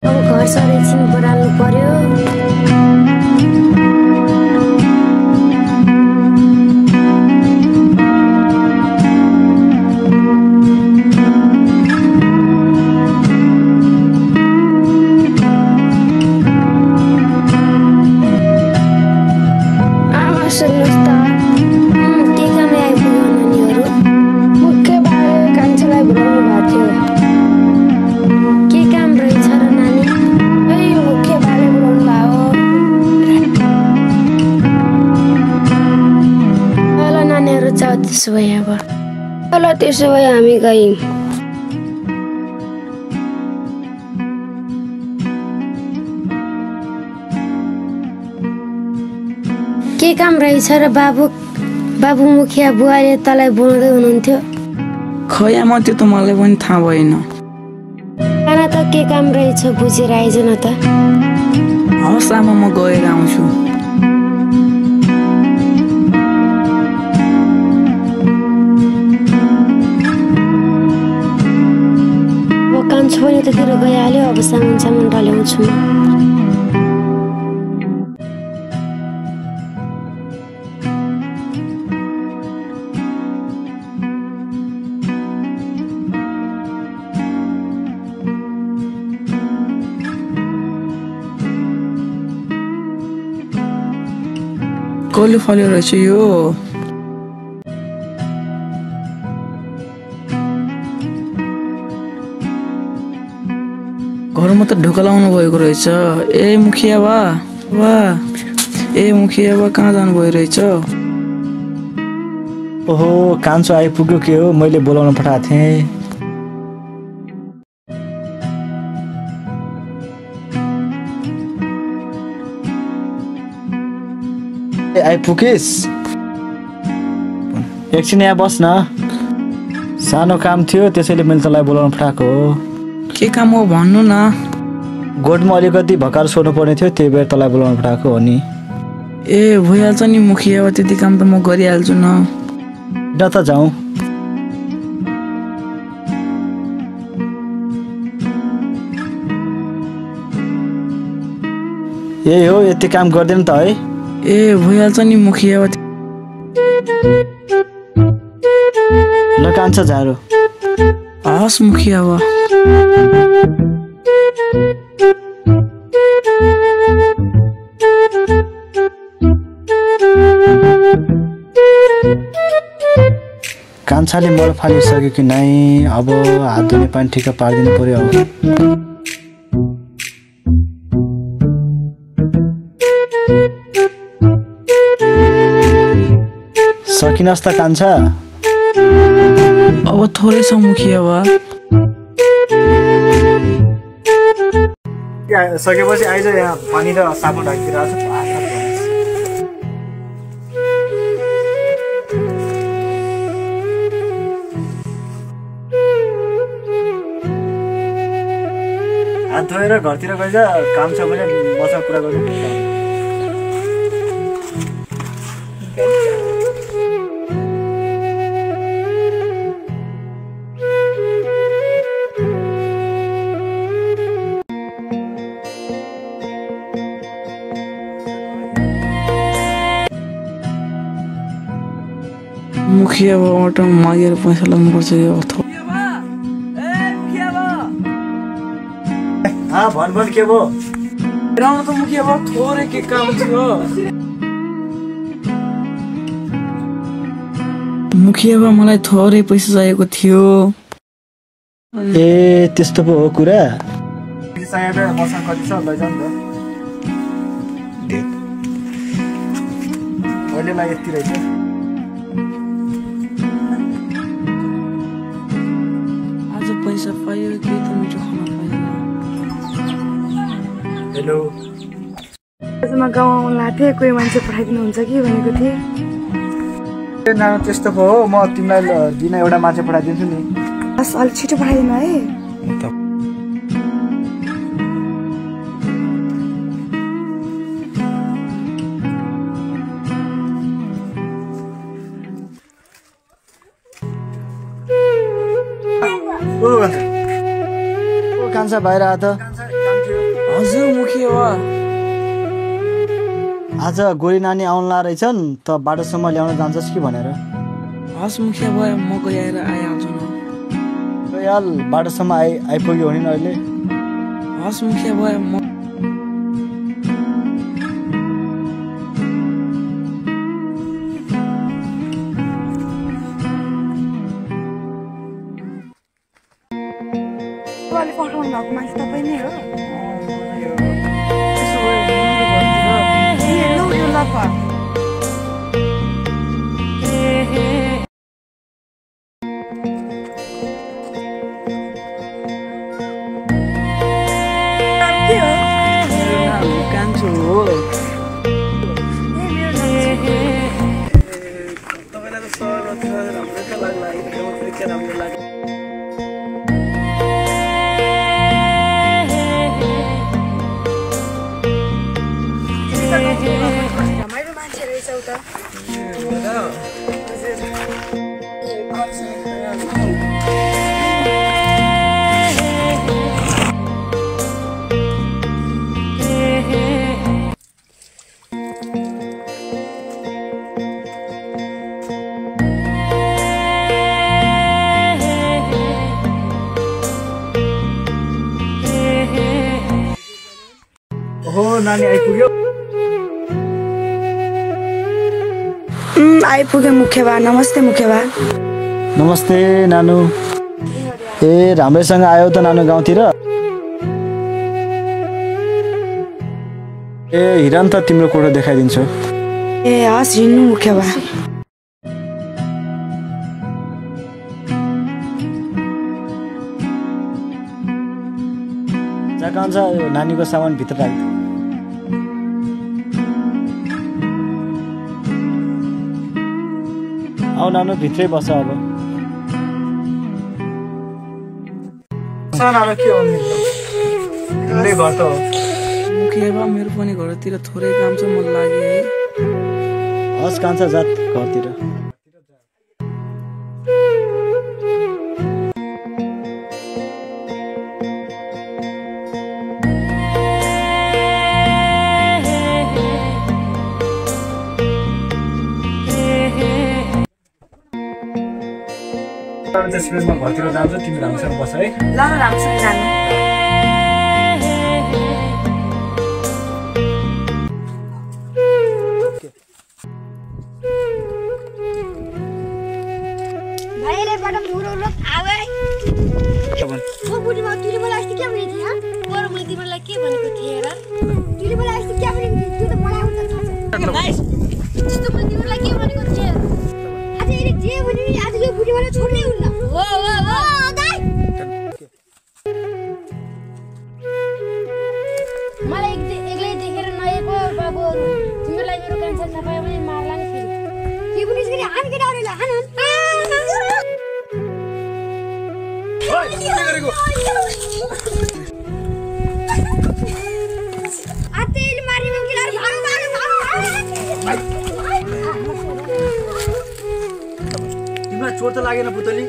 अब घर सर एकछिन बढाल्नु पर्यो। सुन्नुहोस् त, के कामले आइपुग्यो नानीहरू? मुख्य बारे कान्छालाई बोलाउनु भएको थियो। के काम रहेछ र नानी? मुख्य बारे बोलाउनु भयो। ल नानीहरू जाऊ, त्यसो भए अब। ल त्यसो भए हामी गयौँ। के काम रहेछ र बाबु मुखिया बुवाले तँलाई बोलाउँदै हुनुहुन्थ्यो? खै आमा, त्यो त मलाई पनि थाहा भएन। खाना त के काम रहेछ बुझेर आइज न त। हवस् आमा, म गएर आउँछु। म कान्छो पनि यतातिर गइहाल्यो, अब सामान डल्याउँछु म। कसले फल्यो रहेछ यो? घरमा त ढोका लाउनु भएको रहेछ। ए मुखिया बा, कहाँ जानु भयो रहेछ? ओहो, कान्छो आइपुग्यो के हो? मैले बोलाउन पठाएको थिएँ। आइपुगिस्? एकछिन यहाँ बस् न, सानो काम थियो त्यसैले मैले तँलाई बोलाउन पठाएको हो। के काम हो भन्नु न। गोठमा अलिकति भकार सोध्नु पर्ने थियो, त्यही भएर तँलाई बोलाउन पठाएको हो नि। ए भइहाल्छ नि मुखिया बा, त्यति काम त म गरिहाल्छु न। न त जाउँ। यही हो, यति काम गर्दैन त है? ए भइहाल्छ नि मुखिया बा। ल कान्छ झारो। हवस् मुखिया बा। कान्छाले मल फालिसक्यो कि नै? अब हात धुने पानी ठिक्क पारिदिनु पर्यो। सकिनस् त कान्छा? अब थोरै छ मुखिया बा। सकेपछि आइज, यहाँ पानी र साबुन राखिदिइरहेको छु। हात धोएर घरतिर गइज, काम छ भने मसँग कुरा गर्नु। मुखिया बाबाट मागेर पैसा लाग्नुपर्छ यो अर्थ। भन के भो? त मुखिया बा, थोरै के काम थियो। मुखिया बा, मलाई थोरै पैसा चाहिएको थियो। ए त्यस्तो पो हो कुरा? मसँग कति छ लैजाऊ नि त। अहिलेलाई यति रहेछ। आज पैसा पायो कि त मिठो खाना पाएन। हेलो, म गाउँ आउनु लाग्थेँ, कोही मान्छे पठाइदिनुहुन्छ कि भनेको थिएँ। नानु त्यस्तो पो हो, म तिमीलाई दिन एउटा मान्छे पठाइदिन्छु नि। बस अलिक छिटो पठाइदिनु है। कान्छा बाहिर आयो त। हजुर मुखिया बा आज गोरी नानी आउला रहेछन् त बाटोसम्म ल्याउन जान्छस् कि भनेर। हस् मुखिया बा म गएर आइहाल्छु न। याल बाटोसम्म आइपुग्यो भने अहिले। हस् मुखिया बा म तपाईँले पठाउनु भएको मान्छे तपाईँ नै हो? ए, लौ यो लफा। के हो? कान्छु हो। ए, मेरो नाम तपाईँलाई त सहरमा थियो राम्रै त लाग्ला के राम्रो लाग्यो। रमाइलो मान्छे रहेछ उता। ओहो नानी आइपुग्यो। आइपुगे मुख्य बा। नमस्ते मुख्य बा। नमस्ते नानु। ए राम्रैसँग आयो त नानु गाउँतिर। ए हिरन त तिम्रो कोठो देखाइदिन्छु। ए हस् हिँड्नु मुख्य बा। जा कान्छ नानीको सामान भित्र राख्दै। आऊ नानु भित्रै बस अब। सानो के भन्नु तिम्रै घर त हो। मुखिया बा मेरो पनि घरतिर थोरै काम छ मन लाग्यो है। हस् कान्छ जात घरतिर। त्यसपछि म घरतिर जान्छु तिमी राम्रोसँग बस है। ल ल राम्रोसँग जानु। भाइ रे बडा मुरो लोक आवे वो बुढी मा तुले मलाई अस्ति के भनेको थियो बरु मैले तिमीलाई के भनेको थिएँ र तुले मलाई अस्ति के भनेको थियो त्यो त मलाई उता थाहा छ भाइ त्यस्तो मैले तिमीलाई के भनेको थिएँ आज यसले जे भने नि आज यो बुढी मलाई छोड्नै हुन्न हो दाइ मलाई एक्लै देखेर नआएको बाबुहरु तिमीलाई मेरो कान्छा थाहा पायो भने मार्ला नि फेरि के पनि यसरी हान केटाहरुलाई हान आतेल मारी मंगिलार भाग तिमीलाई चोट त लागेन पुतली?